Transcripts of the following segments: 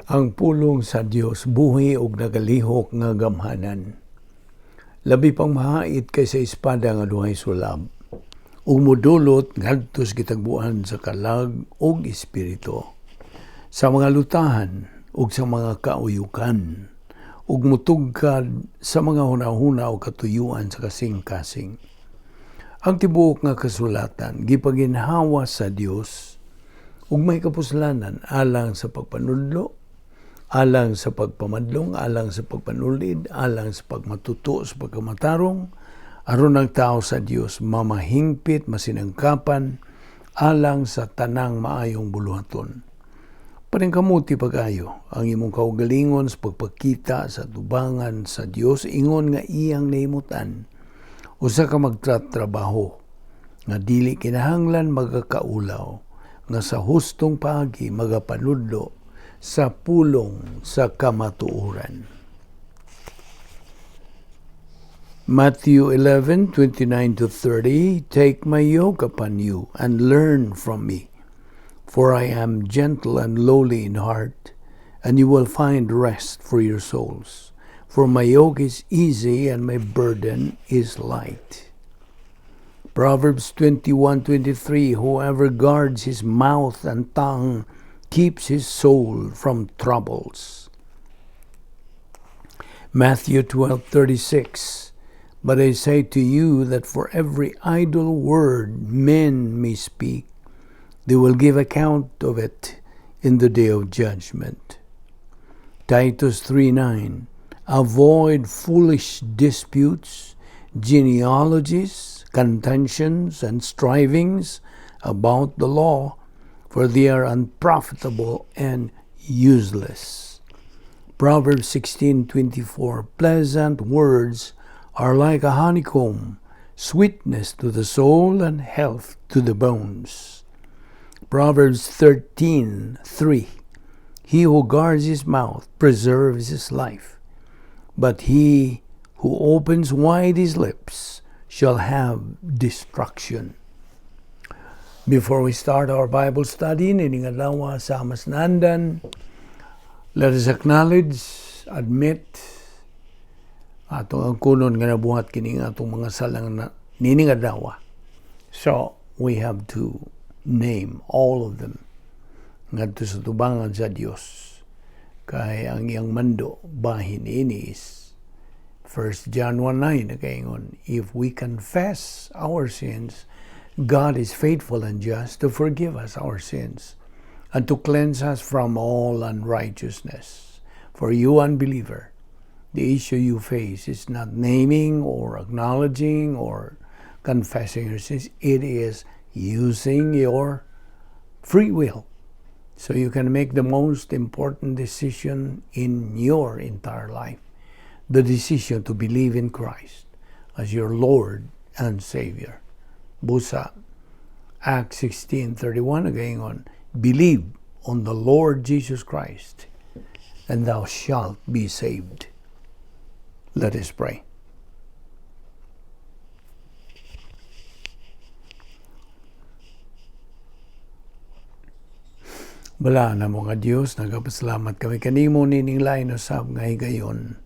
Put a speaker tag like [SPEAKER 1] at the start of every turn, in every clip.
[SPEAKER 1] Ang pulong sa Dios buhi ug nagalihok nga gamhanan. Labi pang mahait kaysa espada nga duhay sulab ug modulot ngadto sa gitagbuan sa kalag ug espiritu, sa mga lutahan ug sa mga kauyukan, ug mutugkad sa mga hunahuna ug katuyuan sa kasing-kasing. Ang tibuok nga kasulatan gipaginhawa sa Dios ug may kapuslanan alang sa pagpanudlo, alang sa pagpamadlong, alang sa pagpanulid, alang sa pagmatuto sa pagkamatarong, aron ang tao sa Dios mamahingpit, masinangkapan, alang sa tanang maayong buluhaton. Paningkamuti pag-ayo ang imong kaugalingon sa pagpakita sa tubangan sa Dios ingon nga iyang nahimutan. Usa ka magtratrabaho nga dili kinahanglan magakaulaw, nga sa hustong paagi magapanudlo sa pulong sa kamatuoran. Matthew 11:29 to 30. "Take my yoke upon you and learn from me, for I am gentle and lowly in heart, and you will find rest for your souls. For my yoke is easy and my burden is light." Proverbs 21:23. "Whoever guards his mouth and tongue keeps his soul from troubles." Matthew 12:36. "But I say to you that for every idle word men may speak, they will give account of it in the day of judgment." Titus 3:9. "Avoid foolish disputes, genealogies, contentions, and strivings about the law, for they are unprofitable and useless." Proverbs 16:24. "Pleasant words are like a honeycomb, sweetness to the soul and health to the bones." Proverbs 13:3. "He who guards his mouth preserves his life, but he who opens wide his lips shall have destruction." Before we start our Bible study, nining adlaw sa Masnandan, let us acknowledge, admit, atong angkunon nga nabuhat kining atong mga salang na nining adlaw. So, we have to name all of them ngadto sa tubangan sa Dios. Kay ang iyang mando bahin ini is 1 John 1:9 nagaingon, "If we confess our sins, God is faithful and just to forgive us our sins and to cleanse us from all unrighteousness." For you, unbeliever, the issue you face is not naming or acknowledging or confessing your sins. It is using your free will so you can make the most important decision in your entire life, the decision to believe in Christ as your Lord and Savior. Busa, Acts 16:31 nagaingon, "Believe on the Lord Jesus Christ, and thou shalt be saved." Let us pray. Balaan namo nga Dios, nagapasalamat kami kanimo nining lain usab nga higayon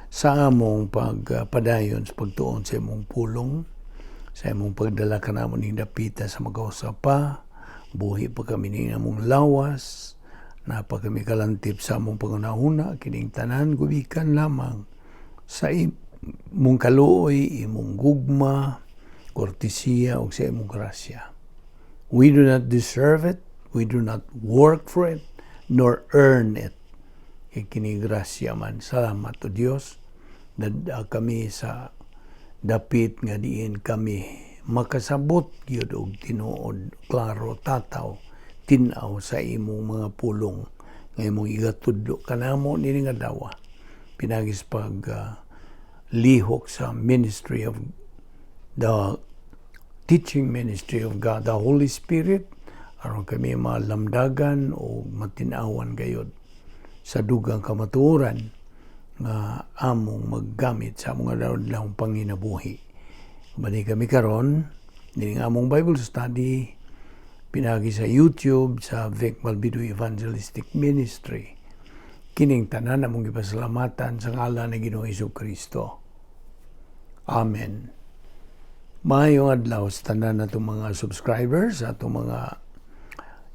[SPEAKER 1] sa among pagpadayon sa pagtuon sa imong pulong, sa imong pagdala kanamo ning dapita sa magausa pa, buhi pa kami ning among lawas, naa pa kami kalantip sa among panghunahuna, kining tanan gumikan lamang sa imong kaluoy, imong gugma, kortesiya ug sa imong grasya. We do not deserve it, we do not work for it, nor earn it. Kay kini grasya man. Salamat o Dios, dada kami sa dapit nga diin kami makasabot gyud og tinuod, klaro, tataw, tin-aw sa imong mga pulong nga imong igatudlo kanamo nining adlaw pinaagi sa pag lihok sa ministry of the teaching ministry of God the Holy Spirit, aron kami malamdagan o matin-awan gayod sa dugang kamatuoran nga among maggamit sa among adlaw panginabuhi. Bani kami karon nining among Bible study pinagi sa YouTube sa Vic Malbido Evangelistic Ministry. Kining tanan among gipasalamatan sa ngalan ni Ginoong Kristo. Amen. Maayong adlaw sa tanan natong mga subscribers, atong mga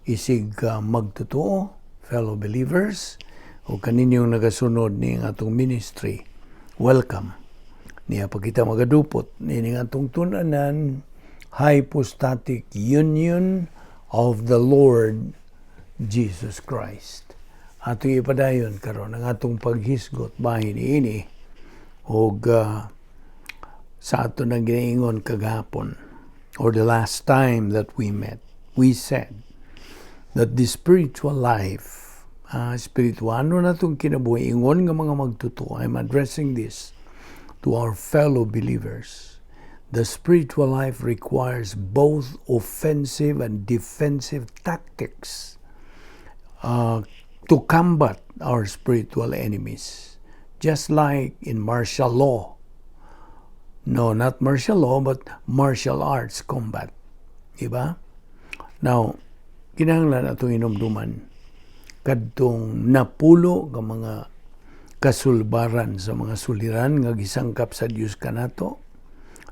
[SPEAKER 1] isig magtotoo, fellow believers, o kaninyong nagasunod ning atong ministry. Welcome. Niya pa kita magadupot nining atong tun-anan, Hypostatic Union of the Lord Jesus Christ. Atong ipadayon karon ang atong paghisgot bahin niini og sa ato nang ginaingon kagahapon, or the last time that we met, we said that the spiritual life, spirituano na itong kinabuhi, ingon nga mga magtotoo. I'm addressing this to our fellow believers. The spiritual life requires both offensive and defensive tactics to combat our spiritual enemies. Just like in martial law. No, not martial law, but martial arts combat. Diba? Now, kinahanglan atong inumduman kadtong napulo ka mga kasulbaran sa mga suliran nga gisangkap sa Dios kanato,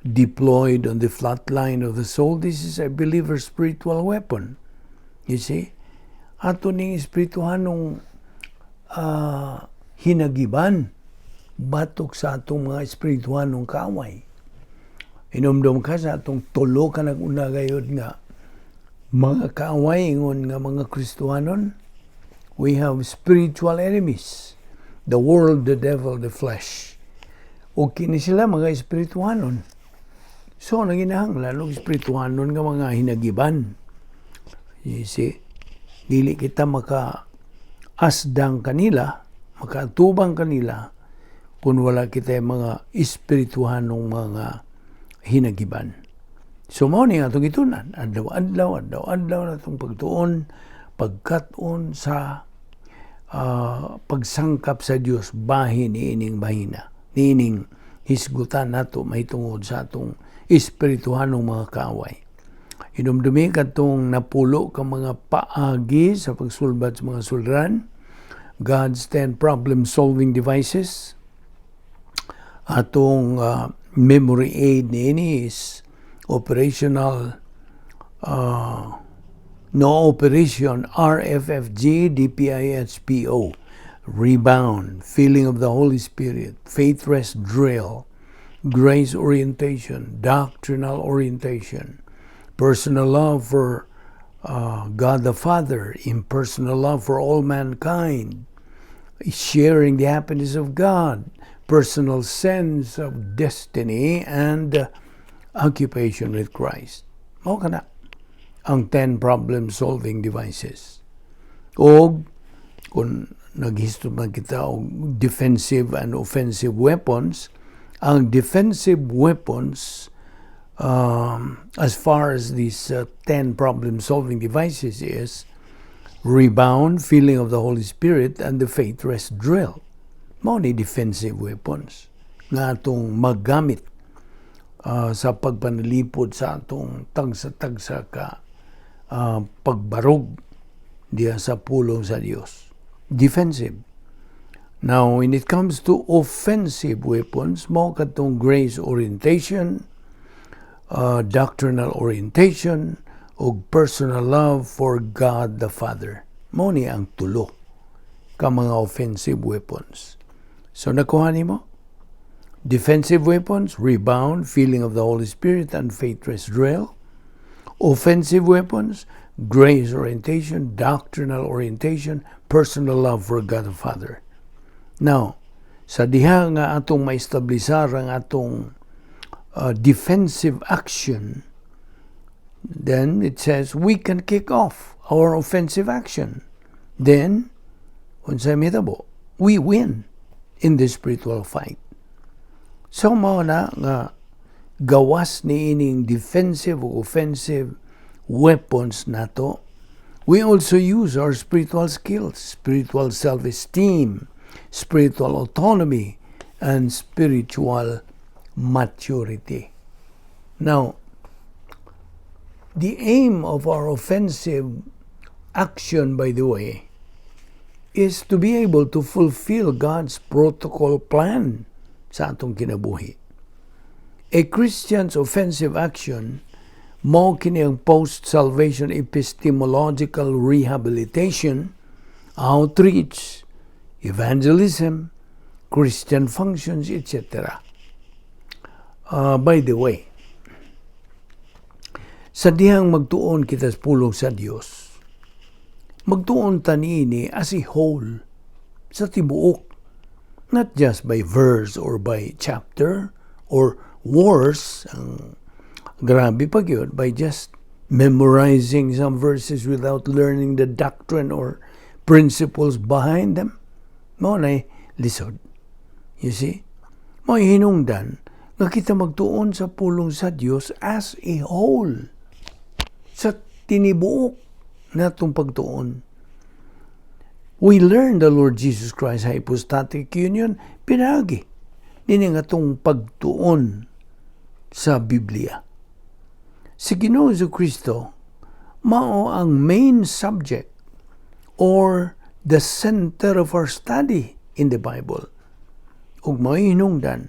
[SPEAKER 1] deployed on the flat line of the soul. This is a believer's spiritual weapon, you see. Ato ning espirituhanong hinagiban batok sa atong mga espirituhanong kaaway. Inumdum ka sa atong tulo ka nag-una gayod nga mga kaaway ingon nga mga Kristohanon. We have spiritual enemies: the world, the devil, the flesh. O kini sila mga espirituhanon. So, nanginahanglan og espirituhanon nga mga hinagiban. You see, dili kita maka asdang kanila, makaatubang kanila, kung wala kita mga espirituhanong mga hinagiban. So mao ni atong gitun-an, adlaw-adlaw, adlaw-adlaw na atong pagtuon, pagkat-on sa pagsangkap sa Dios bahin niining bahina, niining hisgutan nato mahitungod sa atong espirituhanong mga kaaway. Hinumdumi katong napulo ka mga paagi sa pagsulbad sa mga suliran, God's 10 problem-solving devices. Atong memory aid niini is operational no operation RFFG DPIHPO, rebound, feeling of the Holy Spirit, faith rest drill, grace orientation, doctrinal orientation, personal love for God the Father, impersonal love for all mankind, sharing the happiness of God, personal sense of destiny, and occupation with Christ. Mao kana ang 10 problem-solving devices. O kung naghisgot man kita og defensive and offensive weapons, ang defensive weapons, as far as these 10 problem-solving devices, is rebound, feeling of the Holy Spirit, and the faith rest drill. Mao ni defensive weapons nga atong maggamit sa pagpanalipod sa atong tagsa-tagsa ka pagbarog diya sa pulong sa Dios. Defensive. Now, when it comes to offensive weapons, mao katong grace orientation, doctrinal orientation, ug personal love for God the Father. Mao ni ang tulo ka mga offensive weapons. So nakuha nimo? Defensive weapons, rebound, feeling of the Holy Spirit, and faith rest drill. Offensive weapons, grace orientation, doctrinal orientation, personal love for God the Father. Now, sa diha nga atong maestablisar ang atong defensive action, then it says we can kick off our offensive action. Then, unsay mahitabo? We win in the spiritual fight. So mao na nga gawas ni ining defensive o offensive weapons nato, we also use our spiritual skills, spiritual self-esteem, spiritual autonomy, and spiritual maturity. Now, the aim of our offensive action, by the way, is to be able to fulfill God's protocol plan sa atong kinabuhi. A Christian's offensive action mao kini ang post-salvation epistemological rehabilitation, outreach, evangelism, Christian functions, etc. By the way, sa dihang magtuon kita sa pulong sa Dios, magtuon ta niini as a whole, sa tibuok, not just by verse or by chapter, or worse, ang grabe pa gyud, by just memorizing some verses without learning the doctrine or principles behind them. Mao na lisod. You see? Mao hinungdan nga kita magtuon sa pulong sa Dios as a whole. Sa tinibuok natong pagtuon. We learn the Lord Jesus Christ hypostatic union pinaagi niini nga atong pagtuon sa Biblia. Si Ginoo Kristo mao ang main subject or the center of our study in the Bible. Ug mao hinungdan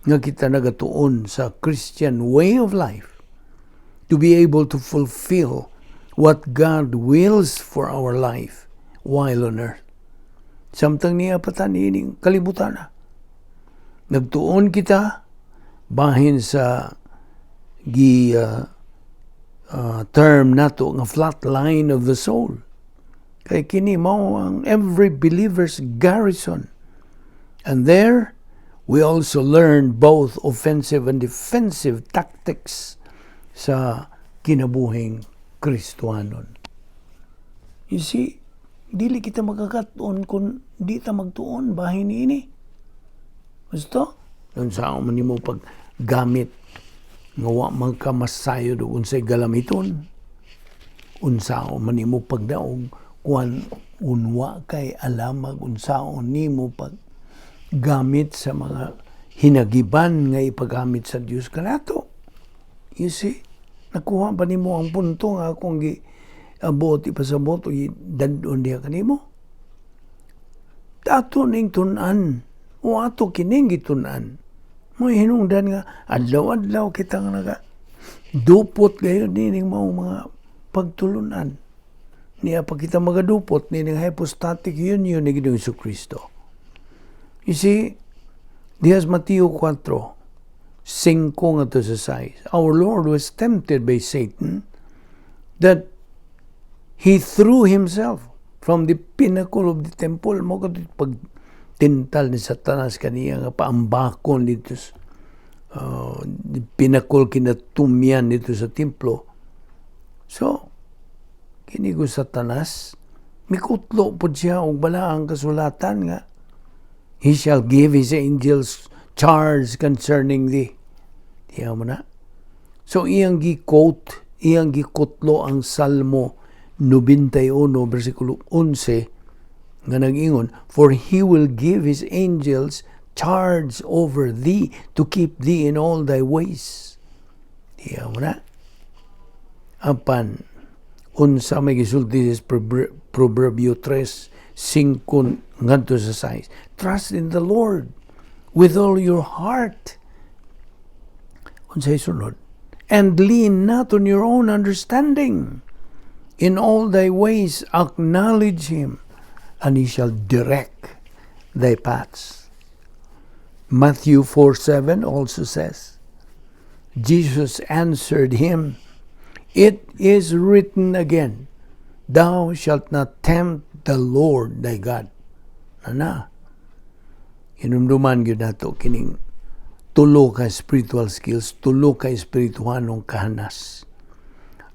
[SPEAKER 1] nga kita nagatuon sa Christian way of life to be able to fulfill what God wills for our life while on earth. Samtang nia pa ta niining kalibutan na. Nagtuon kita bahin sa gi term nato nga flat line of the soul. Kay kini mao ang every believer's garrison. And there, we also learn both offensive and defensive tactics sa kinabuhing Kristohanon. You see, dili kita makakatuon kung di ta magtuon bahin niini. Gusto? Unsaon man nimo paggamit nga wa man ka masayod og unsay galamiton. Unsaon man nimo pagdaog kuan unwa kay alamag unsaon nimo pag gamit sa mga hinagiban nga ipagamit sa Dios kanato. You see? Nakuha ba nimo ang punto nga akong gi abot ipasabot o dad-on diha kanimo? Ato ning tun-an o ato kining gitun-an. Mao hinungdan nga adlaw-adlaw kita nga naga dupot gayon nining mao mga pagtulunan. Niya pa kita magadupot nining hypostatic union ni Ginoong Kristo. You see, diha sa Mateo 4, 5 ngadto sa 6. Our Lord was tempted by Satan that he threw himself from the pinnacle of the temple. Mao kadto pag tintal ni Satanas kaniya nga paambakon dito sa pinnacle, kinatumyan dito sa templo. So, kini ko Satanas, mikutlo po siya og balaang kasulatan nga He shall give His angels charge concerning thee. Tiyaw mo na. So iyang gi-quote, iyang gikutlo ang Salmo 91 versikulo 11 nga nag-ingon, "For He will give His angels charge over thee to keep thee in all thy ways." Tiyaw mo na. Apan, unsa may gisulti sa Proverbio 3, 5 ngadto sa 6? "Trust in the Lord with all your heart." Unsay sunod? "And lean not on your own understanding. In all thy ways acknowledge Him, and He shall direct thy paths." Matthew 4:7 also says, Jesus answered him, "It is written again, 'Thou shalt not tempt the Lord thy God.'" Ana, hinumduman gyud nato kining tulo ka spiritual skills, tulo ka espirituhanong kahanas.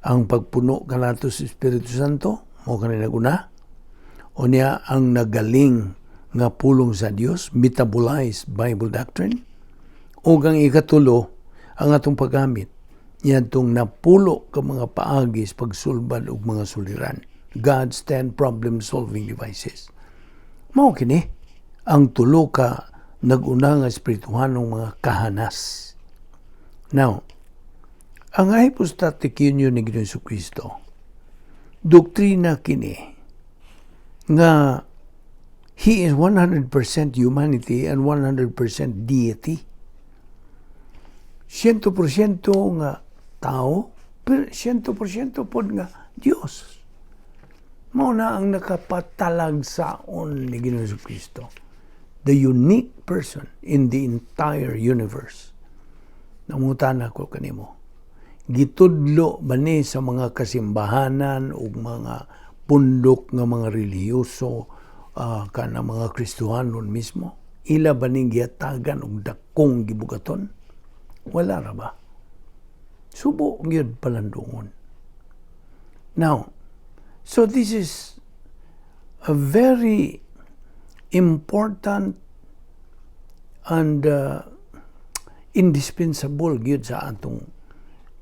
[SPEAKER 1] Ang pagpuno kanato sa Espiritu Santo, mao kani naguna. Unya ang nagaling nga pulong sa Dios, metabolized Bible doctrine. O ang ikatulo, ang atong paggamit niadtong napulo ka mga paagi sa pagsulbad og mga suliran. God's 10 problem-solving devices. Mao kini ang tulo ka nag-una nga espirituhanong mga kahanas. Now, ang hypostatic union ni Ginoong Kristo, doktrina kini nga He is 100% humanity and 100% deity. 100% nga tao, pero 100% pod nga Diyos. Mao na ang nakapatalagsaon ni Ginoong Kristo. The unique person in the entire universe. Nangutana ko kanimo. Gitudlo ba ni sa mga kasimbahanan ug mga pundok nga mga relihiyoso, kana mga Kristohanon mismo? Ila ba ning gihatagan og dakong gibugaton? Wala ra ba? Subo gyud palandungon. Now, so this is a very important and indispensable gyud sa atong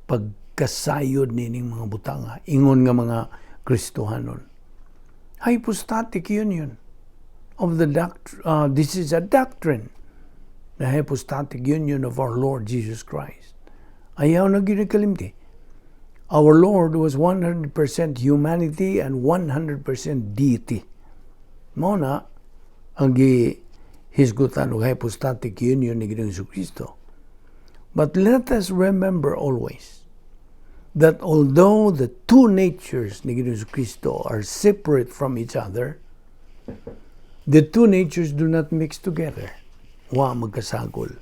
[SPEAKER 1] pagkasayod nining mga butanga ingon nga mga Kristohanon. Hypostatic union of the doctrine. This is a doctrine. The hypostatic union of our Lord Jesus Christ. Ayaw na gyud kalimti. Our Lord was 100% humanity and 100% deity. Mao na ang gihisgutan og hypostatic union ni Ginoong Kristo. But let us remember always that although the two natures ni Ginoong Kristo are separate from each other, the two natures do not mix together. Wa magkasagol.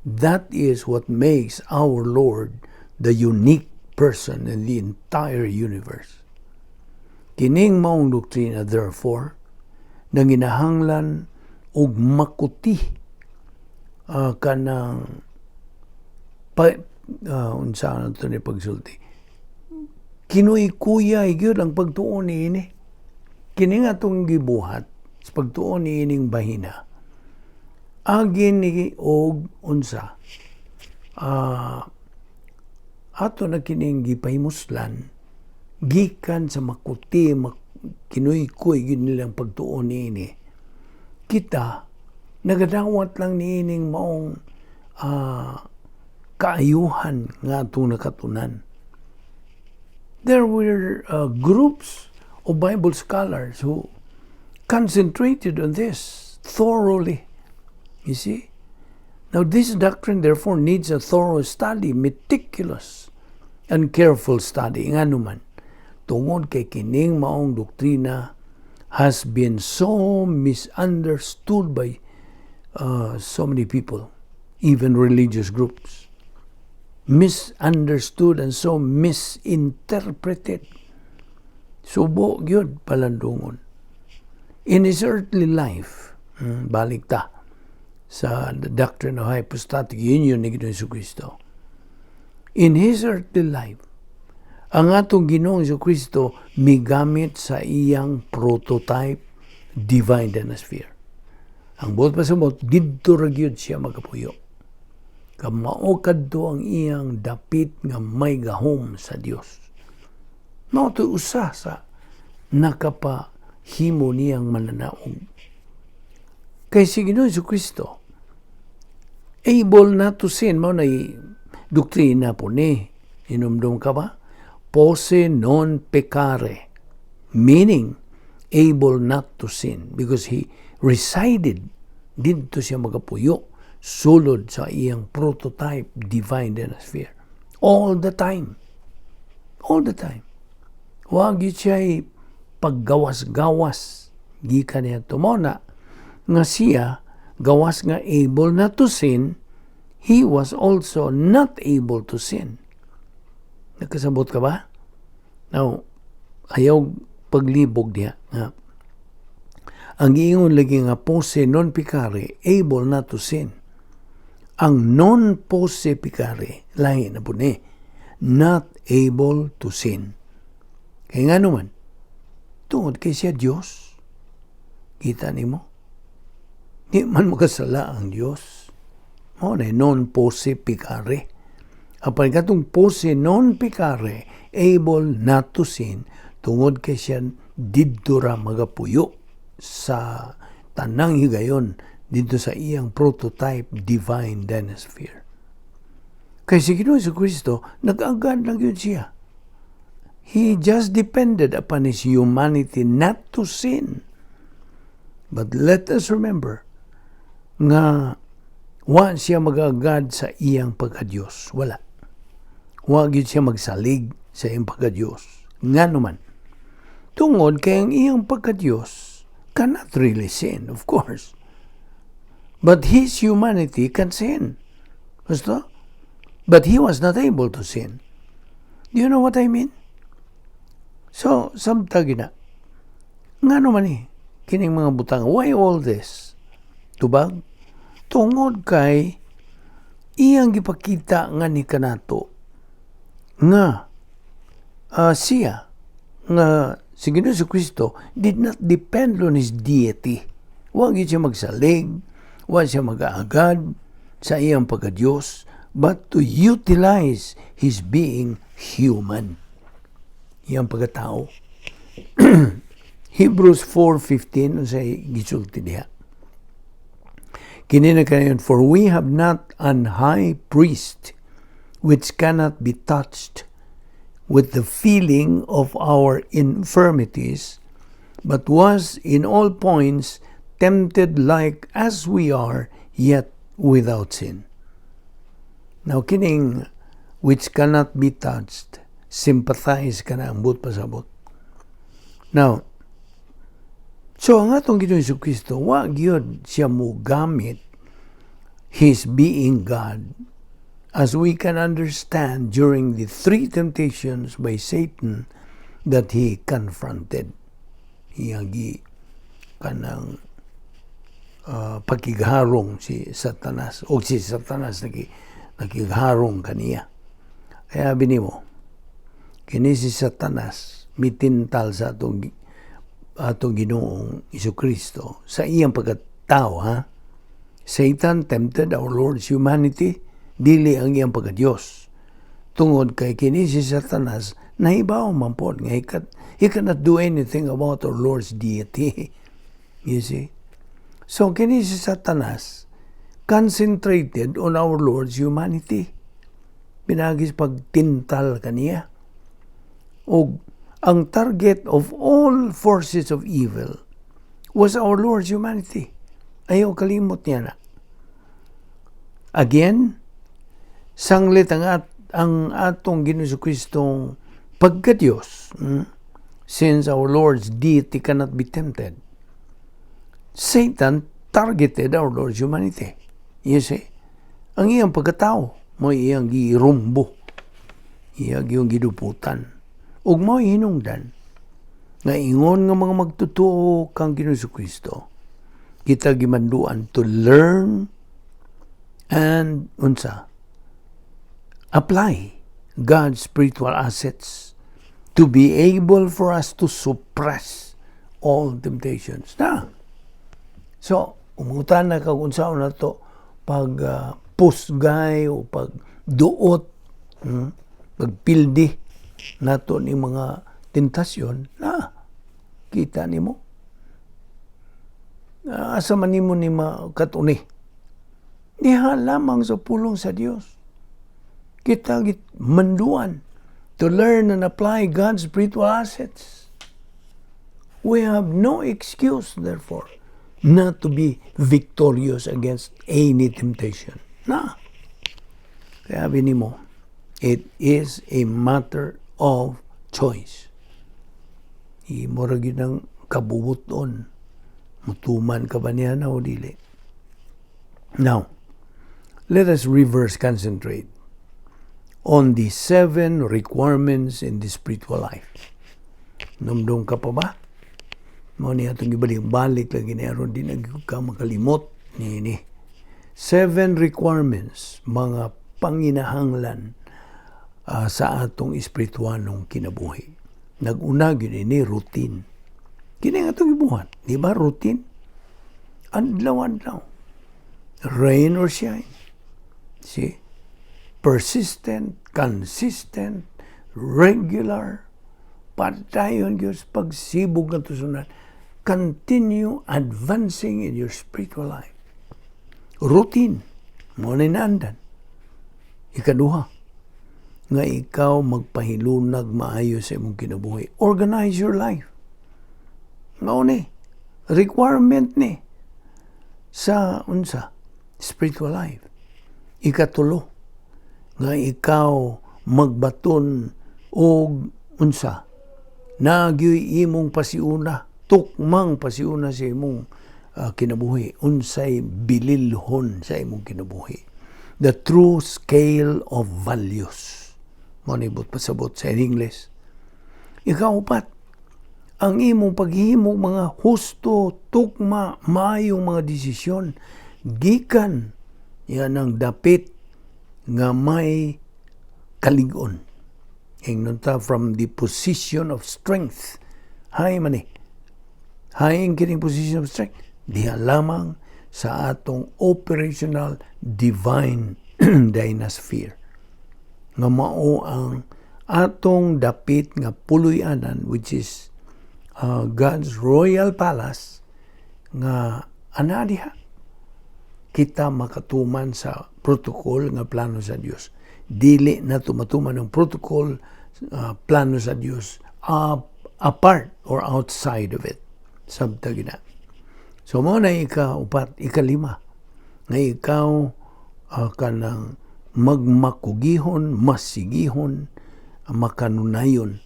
[SPEAKER 1] That is what makes our Lord the unique person in the entire universe. Kining maong doktrina, therefore, nanginahanglan og makuti kanang pa, unsa na to ni pagsulti, kinuy-kuyay gyud ang pagtuon niini. Kini nga atong gibuhat sa pagtuon niining bahina, agi ni og unsa, ato na kining gipahimuslan gikan sa makuti kinuykuy gyud nilang pagtuon niini. Kita nagadawat lang niining maong kaayuhan nga atong nakatunan. There were groups of Bible scholars who concentrated on this thoroughly. You see? Now, this doctrine therefore needs a thorough study, meticulous and careful study. Ngano man, tungod kay kining maong doktrina has been so misunderstood by so many people, even religious groups. Misunderstood and so misinterpreted. Subo gyud palandungon. In his earthly life, balik ta sa the doctrine of hypostatic union ni Ginoong Kristo. In his earthly life, ang atong Ginoong Kristo migamit sa iyang prototype divine dynasphere. Ang buot pasabot, didto ra gyud siya magapuyo. Kamao kadto ang iyang dapit nga may gahom sa Dios. Mao to usa sa nakapahimo niyang mananaog. Kay si Ginoong Kristo, able not to sin, mao na doktrina po ni. Hinumdum ka ba? Posse non peccare, meaning able not to sin because he resided, didto siya magapuyo sulod sa iyang prototype divine sphere all the time, all the time. Wa gyud siya paggawas-gawas gikan niya. Mao na nga siya, gawas nga able not to sin, he was also not able to sin. Nakasabot ka ba? Now, ayaw paglibog niya nga ang giingon lagi nga posse non peccare, able not to sin. Ang non posse peccare, lahi na po ni, not able to sin. Kaya nga naman, tungod kay siya Diyos. Kita nimo? Di man makasala ang Diyos. Mao na non posse peccare. Apan katong posse non peccare, able not to sin, tungod kay siya didto ra magapuyo sa tanang higayon didto sa iyang prototype divine dynasphere. Kay si Ginoong Kristo, nag-agad lang yun siya. He just depended upon his humanity not to sin. But let us remember nga wa siya magagad sa iyang pagka-Diyos. Wala. Wa gyud siya magsalig sa iyang pagka-Diyos. Nga naman, tungod kay ang iyang pagka-Diyos cannot really sin, of course. But his humanity can sin. Gusto? But he was not able to sin. Do you know what I mean? So, samtang na. Nga naman eh, kining mga butang, why all this? Tubag? Tungod kay iyang gipakita nga ni kanato nga siya nga si Ginoong Kristo did not depend on his deity. Wa gyud siya magsalig, wa siya mag-aagad sa iyang pagka-Diyos, but to utilize his being human. Iyang pagkatao. Hebrews 4:15, unsay gisulti diha? Kini na kayon, "For we have not an high priest which cannot be touched with the feeling of our infirmities, but was in all points tempted like as we are, yet without sin." Now, kining "which cannot be touched," sympathize ka na ang buot pasabot. Now, so ang atong Ginoong Kristo, wa gyud siya mo gamit his being God as we can understand during the three temptations by Satan that he confronted. Iyang gi kanang pakigharong si Satanas o si Satanas nakigharong kaniya. Kaya binimo, kini si Satanas mitintal sa atong Ginoong Kristo sa iyang pagkatao, ha. Satan tempted our Lord's humanity, dili ang iyang pagka-Diyos. Tungod kay kini si Satanas nahibaw man pod nga he cannot do anything about our Lord's deity. You see? So kini si Satanas concentrated on our Lord's humanity. Pinaagi sa pagtintal kaniya. Og ang target of all forces of evil was our Lord's humanity. Ayaw kalimot niya na. Again, sanglit ang atong Ginoong Kristong pagka-Diyos, since our Lord's deity cannot be tempted, Satan targeted our Lord's humanity. You see? Ang iyang pagkatao, mo iyang girumbo, iyang iyang giduputan. Ug mo hinungdan nga ingon nga mga magtutuo kang Ginoong Kristo, kita gimanduan to learn and unsa, apply God's spiritual assets to be able for us to suppress all temptations. Na. So, umutan na kag unsaon na to pag pusgay o pag duot, pagpildi nato ni mga tentasyon na kita nimo. Asa man nimo ni makatuni? Diha lamang sa pulong sa Dios. Kita manduan to learn and apply God's spiritual assets. We have no excuse, therefore, not to be victorious against any temptation. Na. Kaya sabi nimo, it is a matter of choice. Imo ra gyud ang kabubuton. Mutuman ka ba niya na o dili? Now, let us reverse concentrate on the seven requirements in the spiritual life. Numdum ka pa ba? Mao niya itong ibalik-balik lagi ni aron di na ka makalimot ni ni. Seven requirements, mga panginahanglan sa atong espiritualong kinabuhi. Nag-una gyud ini routine. Kini nga atong gibuhat, di ba routine? Adlaw-adlaw. Rain or shine. See? Persistent, consistent, regular, padayon gyud sa pagsibog ng tusunan. Continue advancing in your spiritual life. Routine. Mo na naandan. Ikaduha, nga ikaw magpahilunag maayo sa imong kinabuhi. Organize your life. Mao ni. Requirement ni sa unsa? Spiritual life. Ikatulo, nga ikaw magbaton og unsa? Nagyoy imong pasiuna, tukmang pasiuna sa imong kinabuhi, unsay bililhon sa imong kinabuhi. The true scale of values. Mao ni buot pasabot sa English. Ikaupat, ang imong paghimo mga husto, tukma, maayong mga desisyon gikan yan ang dapit nga may kalig-on. Ingnon ta, from the position of strength. Hay man ni. Hay ang kining position of strength. Diha lamang sa atong operational divine dynasphere. Nga mao ang atong dapit nga puloy-anan, which is God's royal palace, nga ana diha kita makatuman sa protocol nga plano sa Dios. Dili na tumatuman ang protocol plano sa Dios apart or outside of it. Sabta gina. So mao na ika-upat, ikalima nga ikaw kanang magmakugihon, masigihon, makanunayon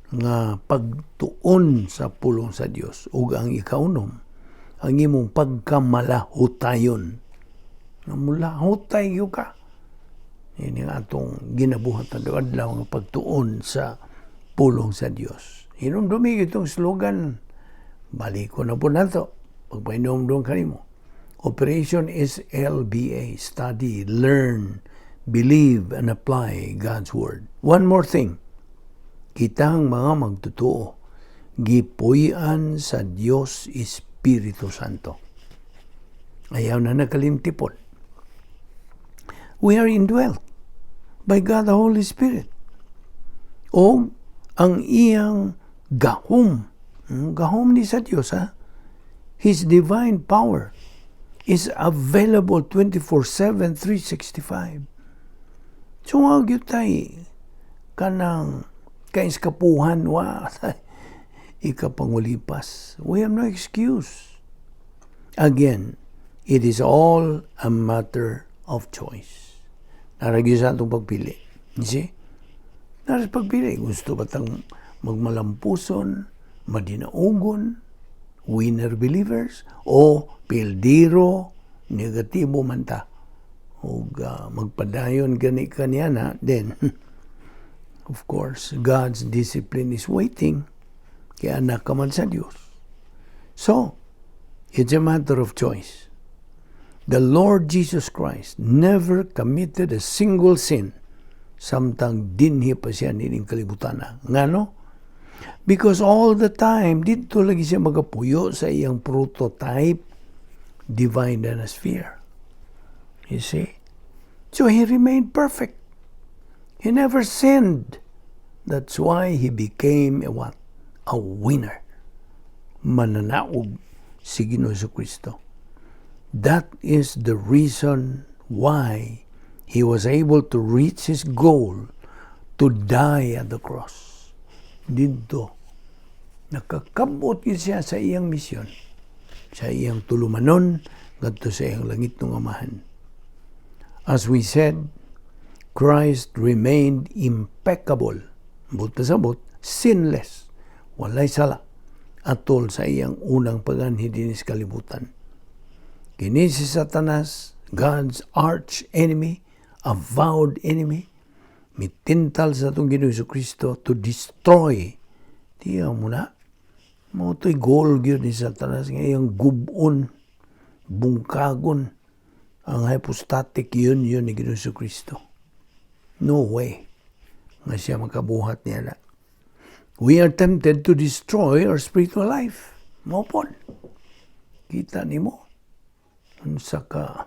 [SPEAKER 1] nga pagtuon sa pulong sa Dios. Ug ang ikaunom, ang imong pagkamalahutayon, nga mulahutay gyud ka. Ini ang atong ginabuhat na adlaw nga pagtuon sa pulong sa Dios. Hinumdumi itong slogan, balik ko na po nato pagpahinumdum kanimo. Operation SLBA, study, learn, believe, and apply God's Word. One more thing, kitang mga magtotoo, gipuy-an sa Dios Espiritu Santo. Ayaw na nakalimtipon. We are indwelt by God the Holy Spirit. O ang iyang gahom, gahom ni sa Dios ha, His divine power is available 24/7, 365. So wa gyud tay kanang kaiskapuhan, wa ikapangulipas. We have no excuse. Again, it is all a matter of choice. Naa ra gyud sa atong pagpili. You see? Naa ra sa pagpili. Gusto ba tang magmalampuson, madinaugon, winner believers, o pildiro, negatibo man ta? O magpadayon gani kaniya na, then, of course, God's discipline is waiting. Kaya anak ka man sa Diyos. So, it's a matter of choice. The Lord Jesus Christ never committed a single sin samtang dinhi pa siya nining kalibutan. Ngano? Because all the time, didto lagi siya magapuyo sa iyang prototype divine sphere. You see? So he remained perfect. He never sinned. That's why he became a what? A winner. Mananaog si Ginoo Kristo. That is the reason why he was able to reach his goal to die at the cross. Didto, nakakabot gyud siya sa iyang misyon, sa iyang tulumanon, ngadto sa iyang langit ng Amahan. As we said, Christ remained impeccable. Buot pasabot, sinless. Walay sala. Atol sa iyang unang paganhi dinis kalibutan. Kini si Satanas, God's arch enemy, avowed enemy, mitintal sa atong Ginoo Kristo to destroy. Tiya mo na. Mao to'y goal gyud ni Satanas nga iyang gubon, bungkagon ang hypostatic union ni Ginoo Kristo. No way nga siya makabuhat niya na. We are tempted to destroy our spiritual life. Mao pod. Kita nimo unsa ka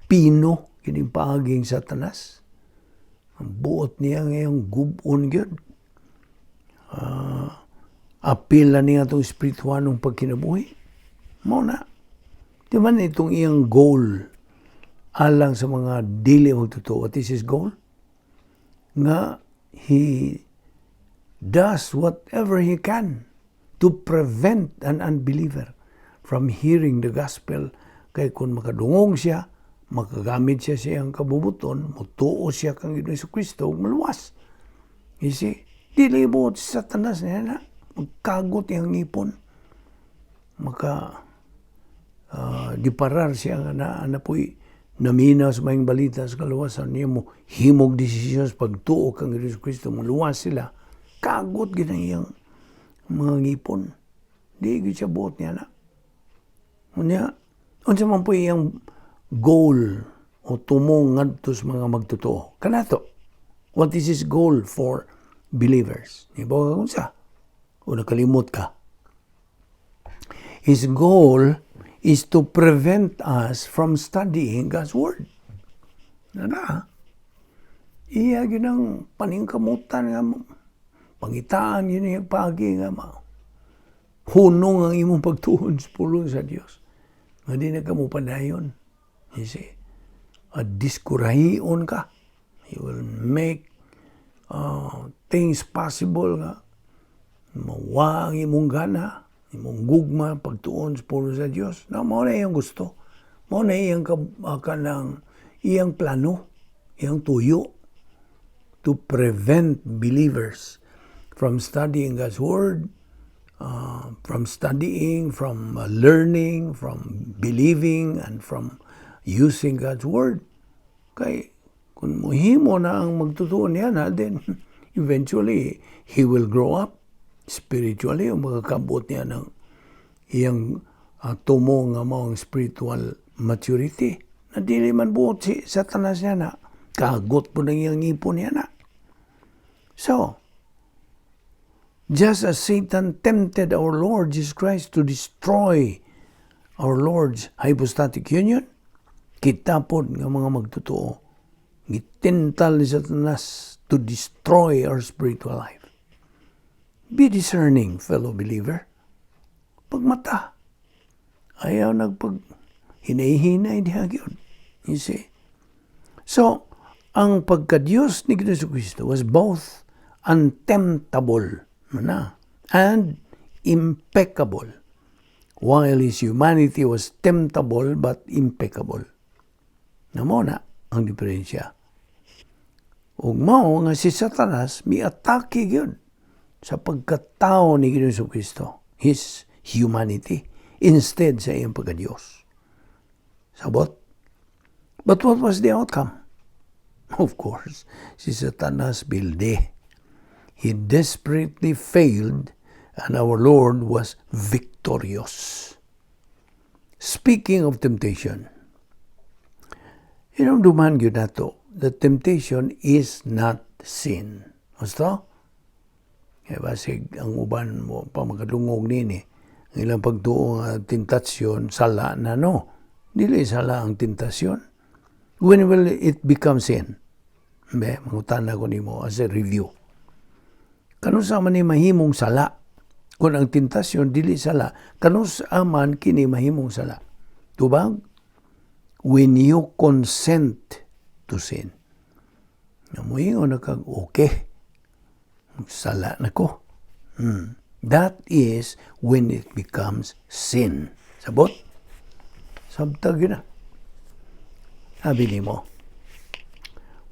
[SPEAKER 1] pino kining paaging Satanas. Ang buot niya ngayong gubon gyud. Apil na niya itong espirituanong pagkinabuhi. Mao na. Di man itong iyang goal alang sa mga dili magtotoo. What is his goal? Nga he does whatever he can to prevent an unbeliever from hearing the gospel, kay kung makadungog siya, makagamit siya sa iyang kabubuton, mutuo siya kang Ginoong Kristo ug maluwas. You see? Dili buot si Satanas niya na magkagot iyang ngipon. Maka diparar siya nga na po'y naminaw sa maayong balita sa kaluwasan niya, mo himog desisyon sa pagtuo kang Ginoong Kristo, maluwas sila. Kagot gyud ang iyang mga ngipon. Di gyud siya buot niya na. Unya, unsa man po iyang goal o tumong ngadto sa mga magtotoo? Kanato. What is his goal for believers? Di ba unsa? O nakalimot ka? His goal is to prevent us from studying God's Word. Na. Iya gyud ang paningkamutan nga pangitaan yun yung pagi nga ma hunong ang imong pagtuon sa pulong sa Dios. Nga di na ka mo padayon. You see? At diskurahion ka. He will make things possible nga mawa ang imong gana, imong gugma, pagtuon sa pulong sa Dios. Na mao na iyang gusto. Mao na iyang kanang iyang plano, iyang tuyo to prevent believers from studying God's Word, from studying, from learning, from believing, and from using God's Word. Kay kung muhimo na ang magtutuon niya na, then eventually he will grow up spiritually o makakabot niya ng iyang tumo nga mao ang spiritual maturity. Na dili man buot si Satanas niya na kagot po ng iyang ngipon niya na. So, just as Satan tempted our Lord Jesus Christ to destroy our Lord's hypostatic union, kita pod nga mga magtotoo, gitintal ni Satanas to destroy our spiritual life. Be discerning, fellow believer. Pagmata, ayaw nagpag hinay-hinay diha gyud. You see? So, ang pagka-Diyos ni Kristo Kristo was both untemptable na and impeccable, while his humanity was temptable but impeccable. Na mao na ang diferensya. Ug mao nga si Satanas miatake gyud sa pagkatao ni Ginoong Kristo, his humanity, instead sa iyang pagka-Diyos. Sabot? But what was the outcome? Of course, si Satanas bilde. He desperately failed and our Lord was victorious. Speaking of temptation, hinumduman gyud nato that temptation is not sin. Gusto? Kaya basig ang uban mo pa makadungog nini, ang ilang pagtuo nga tentasyon, sala na, no. Dili sala ang tentasyon. When will it become sin? Be, mangutana ko nimo as a review. Kanus-a man ni mahimong sala? Kung ang tentasyon dili sala, kanus-a man kini mahimong sala? Tubag? When you consent to sin. Muingon na kag okay. Sala na ko. That is when it becomes sin. Sabot? Sabtag yun na. Sabi nimo,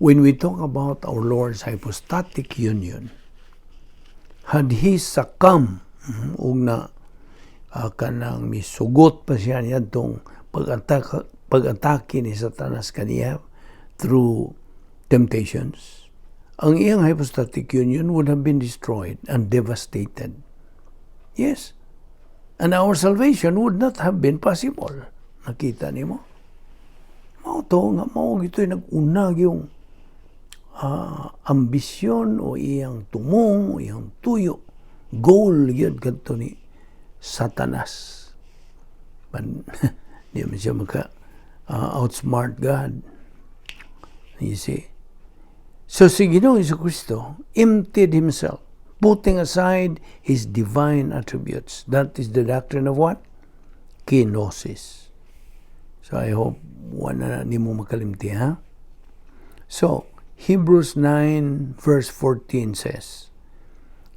[SPEAKER 1] when we talk about our Lord's hypostatic union, had he succumbed ug na kanang misugot pa siya niyadtong pag-atake ni Satanas kaniya through temptations, ang iyang hypostatic union would have been destroyed and devastated. Yes. And our salvation would not have been possible. Nakita nimo? Mao to nga mao gito'y nag-unag yung ambisyon o iyang tumong o iyang tuyo. Goal yun kadto ni Satanas. But di man siya maka outsmart God. You see? So si Ginoong Kristo emptied himself, putting aside his divine attributes. That is the doctrine of what? Kenosis. So I hope wala nimo makalimti, ha? So, Hebrews 9 verse 14 says,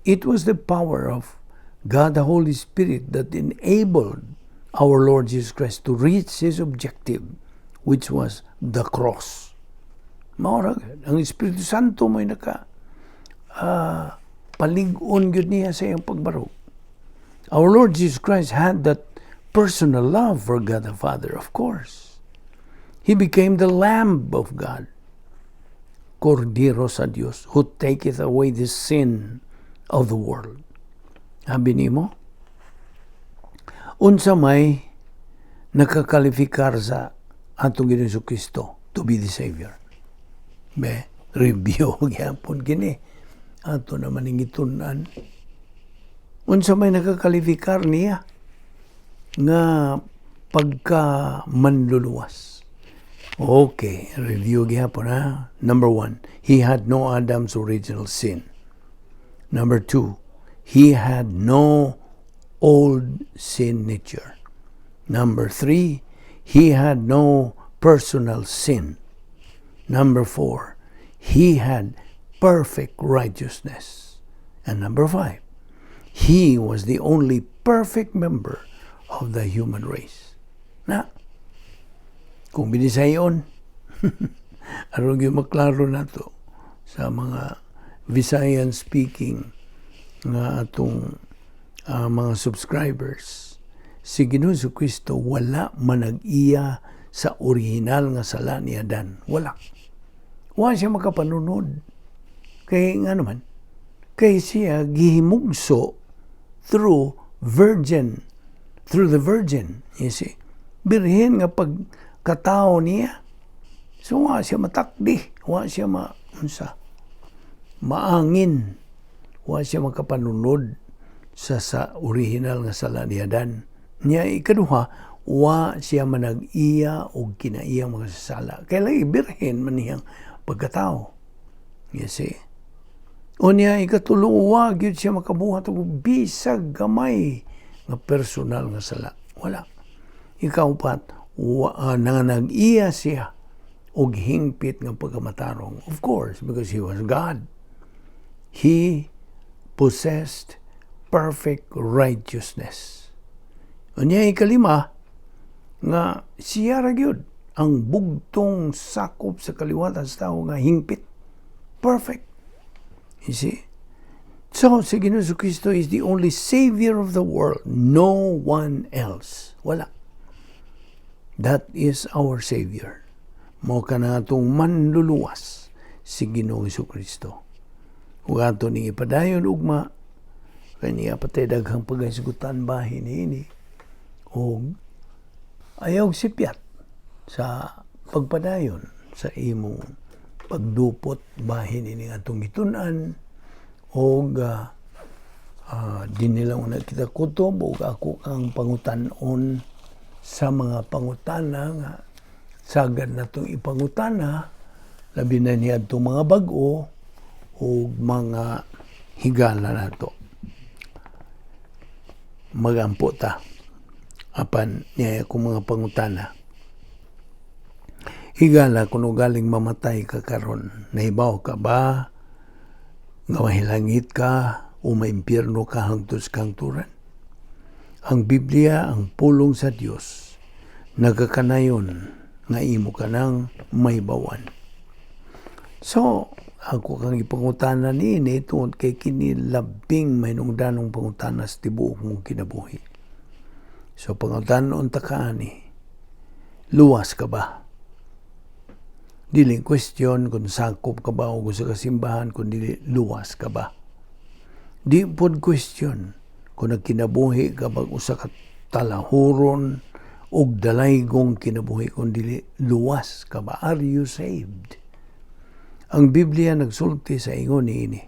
[SPEAKER 1] "It was the power of God the Holy Spirit that enabled our Lord Jesus Christ to reach His objective, which was the cross. Mao ra, ang Espiritu Santo may naka palig-on gyud niya sa iyang pagbarog. Our Lord Jesus Christ had that personal love for God the Father, of course. He became the Lamb of God, Kordero sa Dios, who taketh away the sin of the world. Sabi nimo, unsa may nakakwalifikar sa atong Ginoong Kristo to be the Savior? Be, review gyapon kini. Ato naman ning gitun-an. Unsa may nakakwalifikar niya nga pagka manluluwas? Okay, review gyapon ha. Number one, he had no Adam's original sin. Number two, he had no old sin nature. Number three, he had no personal sin. Number four, he had perfect righteousness. And number five, he was the only perfect member of the human race. Na, kung binisayon, aron gyud maklaro nato sa mga Visayan speaking nga atong mga subscribers, si Ginoong Kristo wala manag-iya sa original nga sala ni Adan. Wala. Wala siya makapanunod. Kay nga naman, kay siya gihimugso through the virgin, you see. Birhen nga pagkatao niya. So, wa siya matakdi, wa siya ma, unsa, maangin, wa siya makapanunod sa original nga sala ni Adan. Niya ikaduha, wa siya manag-iya og kinaiyang mga sala. Kay lagi birhen man niyang pagkatao. You see? Unya ikatulo, wa gyud siya makabuhat og bisag gamay nga personal nga sala. Wala. Ikaupat, wa, nanganag-iya siya og hingpit nga pagkamatarong. Of course, because he was God. He possessed perfect righteousness. Unya ikalima, nga siya ra gyud ang bugtong sakop sa kaliwatan sa tao nga hingpit. Perfect. You see? So, si Ginoong Kristo is the only Savior of the world. No one else. Wala. That is our Savior. Mao kana atong manluluwas si Ginoong Kristo. Ug ato ning ipadayon ugma kay naa pa tay daghang paghisgutan bahin niini ug ayaw sipyat sa pagpadayon sa imong pagdupot bahin ini atong gitun-an og dinhi lang na kita kutob ug ako kang pangutan-on sa mga pangutana nga sagad natong ipangutana, labi na niadtong mga bag-o ug mga higala nato. Magampo ta apan niya akong mga pangutana. Higala, kung ugaling mamatay ka karon, nahibaw ka ba nga mahilangit ka o maimpyerno ka hangtod sa kahangturan? Ang Biblia, ang pulong sa Dios, nagakanayon nga imo ka nang mahibawan. So, ako kang ipangutana niini tungod kay kini labing mahinungdanong pangutana sa tibuok mong kinabuhi. So, pangutanon ta kaani, luwas ka ba? Dili question kung sakop ka ba o sa kasimbahan, kung dili luwas ka ba? Di pod question kung nagkinabuhi ka ba usa ka talahuron og dalaygong kinabuhi, kung dili luwas ka ba? Are you saved? Ang Biblia nagsulti sa ingon niini.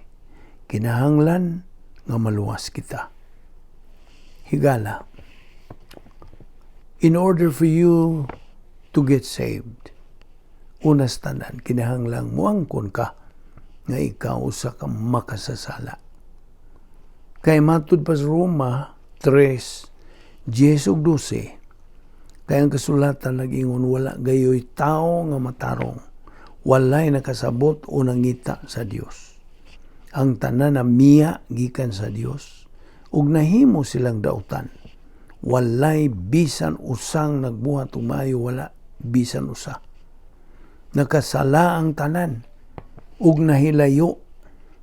[SPEAKER 1] Kinahanglan nga maluwas kita. Higala, in order for you to get saved, unas tanan, kinahanglang muangkon ka nga ikaw usa ka makasasala. Kay matud pa sa Roma 3, 10 ug 12, kay ang kasulatan nag-ingon, "Wala gayoy tao nga matarong, walay nakasabot o nangita sa Dios. Ang tanan namiya gikan sa Dios, Ug nahimo silang dautan. Walay bisan usang nagbuhat og maayo, wala bisan usa. Nakasala ang tanan ug nahilayo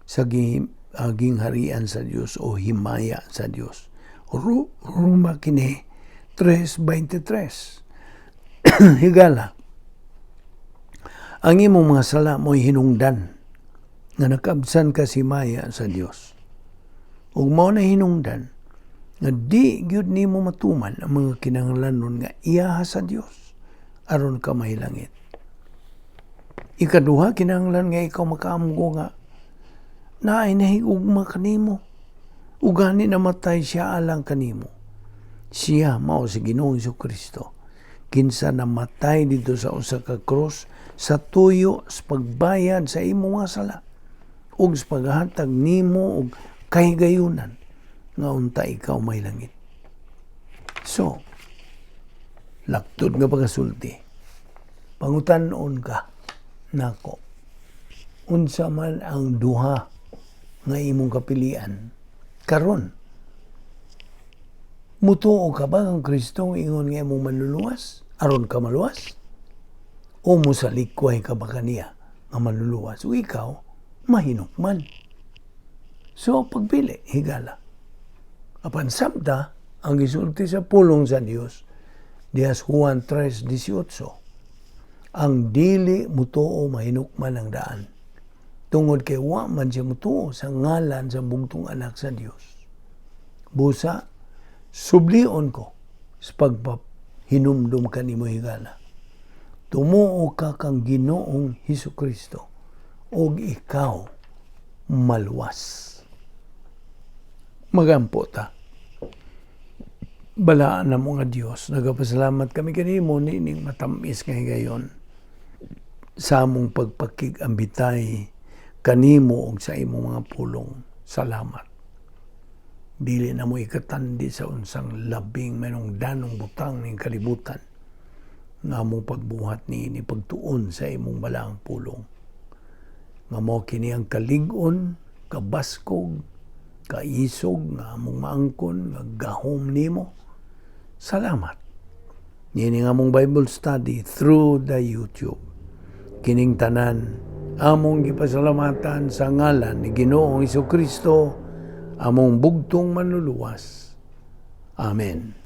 [SPEAKER 1] sa gingharian sa Dios o himaya sa Dios. Roma kini 3:23. Higala, ang imong mga sala mo'y hinungdan nga nakaabsan ka sa himaya sa Dios. Ug mao na hinungdan nga di gyud nimo matuman ang mga kinahanglanon nga iyaha sa Dios aron ka mahilangit. Ikaduha, kinahanglan nga ikaw makaamgo nga naay nahigugma kanimo. Ug gani namatay siya alang kanimo. Siya mao si Ginoong Kristo. Kinsa namatay didto sa usa ka krus sa tuyo sa pagbayad sa imong mga sala ug sa paghatag nimo og kahigayunan nga unta ikaw mahilangit. So, laktod nga pagasulti. Pangutan-on ka nako. Unsa man ang duha nga imong kapilian karon? Mutuo ka ba kang Kristo ingon nga imong manluluwas aron ka maluwas? O musalikway ka ba kaniya nga manluluwas o ikaw mahinukman? So pagpili, higala. Apan sabta ang gisulti sa pulong sa Dios diha sa Juan 3:18, ang dili mutuo mahinukman ang daan tungod kay wa man siya mutuo sa ngalan sa bugtong anak sa Dios. Busa, sublion ko sa pagpahinumdum kanimo, higala. Tumuo ka kang Ginoong Hesus Kristo ug ikaw maluwas. Magampo ta. Balaan namo nga Dios, nagapasalamat kami kanimo niining matamis nga higayon sa among pagpakig-ambitay kanimo ug sa imong mga pulong. Salamat. Dili namo ikatandi sa unsang labing manungdanong butang ning kalibutan nga among pagbuhat niini, pagtuon sa imong balaang pulong. Nga mao kini ang kalig-on, kabaskog, kaisog nga among maangkon nga gahom nimo. Salamat. Niini nga among Bible study through the YouTube. Kining tanan among gipasalamatan sa ngalan ni Ginoong Kristo, among bugtong manluluwas. Amen.